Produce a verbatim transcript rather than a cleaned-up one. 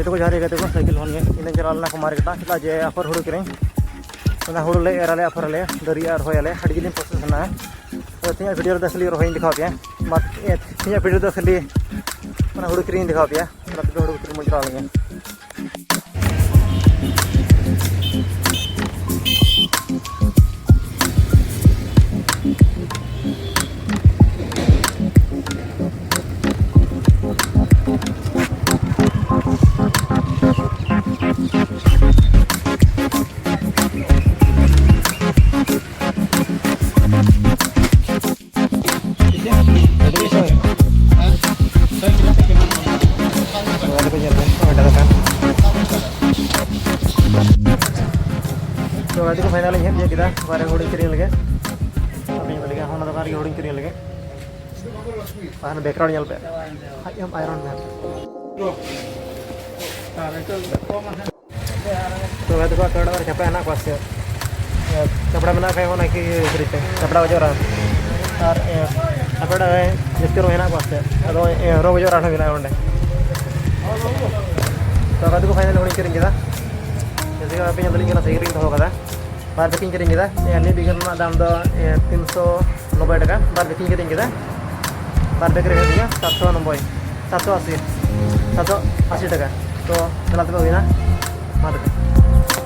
ᱜᱟᱛᱮ ᱠᱚ ᱡᱚᱦᱟᱨ ᱜᱮ, ᱜᱟᱛᱮ ᱠᱚ ᱥᱟᱭᱠᱮᱞ ᱦᱚᱸ ᱜᱮ ᱤᱧ ᱪᱟᱞᱟᱣ ᱞᱮᱱᱟ ᱠᱚ ᱢᱟᱨᱠᱮᱴ, ᱪᱮᱫᱟᱜ ᱡᱮ ᱟᱯᱷᱚᱨ ᱦᱩᱲᱩ ᱠᱤᱨᱤᱧ᱾ ᱚᱱᱟ ᱦᱩᱲᱩ ᱞᱮ ᱮᱨ ᱟᱞᱮ, ᱟᱯᱷᱚᱨ ᱟᱞᱮ, ᱫᱟᱨᱮ ᱟᱨ ᱨᱚᱦᱚᱭ ᱟᱞᱮ, ᱟᱹᱰᱤ ᱡᱤᱞᱤᱧ ᱯᱨᱚᱥᱮᱥ ᱢᱮᱱᱟᱜᱼᱟ᱾ ᱛᱚ ᱛᱮᱦᱮᱧᱟᱜ ᱵᱷᱤᱰᱤᱭᱳ ᱨᱮᱫᱚ ᱠᱷᱟᱹᱞᱤ ᱨᱚᱦᱚᱭᱤᱧ ᱫᱮᱠᱷᱟᱣ ᱯᱮᱭᱟ᱾ ᱢᱟ, ᱮ, ᱛᱮᱦᱮᱧᱟᱜ ᱵᱷᱤᱰᱤᱭᱳ ᱨᱮᱫᱚ ᱠᱷᱟᱹᱞᱤ ᱚᱱᱟ ᱦᱩᱲᱩ ᱠᱤᱨᱤᱧ ᱫᱮᱠᱷᱟᱣ ᱯᱮᱭᱟ᱾ ᱚᱱᱟ ᱛᱮᱫᱚ ᱦᱩᱲᱩ ᱠᱤᱨᱤᱧ ᱢᱚᱡᱽ ᱞᱮᱱᱟ᱾ ᱛᱚ ᱜᱟᱛᱮ ᱠᱚ, ᱯᱷᱟᱭᱱᱟᱞ ᱤᱧ ᱦᱮᱡ ᱤᱭᱟᱹ ᱠᱮᱫᱟ, ᱚᱠᱟᱨᱮ ᱦᱩᱲᱩᱧ ᱠᱤᱨᱤᱧ ᱞᱟᱹᱜᱤᱫ᱾ ᱟᱯᱮ ᱧᱮᱞ ᱞᱟᱹᱜᱤᱫ, ᱚᱱᱟ ᱫᱚᱠᱟᱱ ᱨᱮᱜᱮ ᱦᱩᱲᱩᱧ ᱠᱤᱨᱤᱧ ᱞᱟᱹᱜᱤᱫ᱾ ᱟᱨ ᱵᱮᱠᱜᱨᱟᱣᱩᱱᱰ ᱧᱮᱞ ᱯᱮ, ᱟᱡ ᱮᱢ ᱟᱭᱨᱚᱱ ᱢᱮ᱾ ᱛᱚ ᱜᱟᱛᱮ ᱠᱚ, ᱟᱯᱮ ᱚᱲᱟᱜ ᱨᱮ ᱪᱟᱯᱲᱟ ᱦᱮᱱᱟᱜ ᱠᱚᱣᱟ ᱥᱮ? ᱪᱟᱯᱲᱟ ᱢᱮᱱᱟᱜ ᱠᱷᱟᱡ ᱚᱱᱟ ᱠᱤ ᱵᱨᱤᱡᱽ ᱛᱮ ᱪᱟᱯᱲᱟ ᱚᱡᱚᱜ ᱨᱮ᱾ ᱟᱨ, ᱮ, ᱟᱯᱮ ᱚᱲᱟᱜ ᱨᱮ ᱡᱟᱹᱥᱛᱤ ᱨᱚ ᱦᱮᱱᱟᱜ ᱠᱚᱣᱟ ᱥᱮ? ᱟᱫᱚ, ᱮ, ᱨᱚ ᱚᱡᱚᱜ ᱨᱮ ᱟᱨᱦᱚᱸ ᱢᱮᱱᱟᱜᱼᱟ ᱚᱸᱰᱮ᱾ ᱛᱚ ᱜᱟᱛᱮ ᱠᱚ, ᱯᱷᱟᱭᱱᱟᱞ ᱦᱩᱲᱩᱧ ᱠᱤᱨᱤᱧ ᱠᱮᱫᱟ᱾ ᱡᱮᱭᱥᱮ ᱠᱤ ᱟᱯᱮ ᱧᱮᱞ ᱫᱟᱲᱮᱭᱟᱜ ᱠᱟᱱᱟ, ᱥᱟᱭᱠᱮᱞ ᱤᱧ ᱫᱚᱦᱚ ᱠᱟᱫᱟ᱾ ᱵᱟᱨ ᱵᱮᱜᱽ ᱤᱧ ᱠᱤᱨᱤᱧ ᱠᱮᱫᱟ᱾ ᱮ, ᱢᱤᱫ ᱵᱮᱜᱽ ᱨᱮᱱᱟᱜ ᱫᱟᱢ ᱫᱚ, ᱮ, ᱛᱤᱱᱥᱚ ᱱᱚᱵᱵᱳᱭ ᱴᱟᱠᱟ᱾ ᱵᱟᱨ ᱵᱮᱜᱽ ᱤᱧ ᱠᱤᱨᱤᱧ ᱠᱮᱫᱟ᱾ ᱵᱟᱨ ᱵᱮᱜᱽ ᱨᱮ ᱦᱩᱭᱩᱜ ᱠᱟᱱᱟ ᱥᱟᱛᱥᱚ ᱱᱚᱵᱵᱳᱭ, ᱥᱟᱛᱥᱚ ᱟᱥᱤ, ᱥᱟᱛᱥᱚ ᱟᱥᱤ ᱴᱟᱠᱟ᱾ ᱛᱚ ᱫᱮᱞᱟ ᱛᱚᱵᱮ ᱦᱩᱭᱱᱟ, ᱢᱟ ᱛᱚᱵᱮ᱾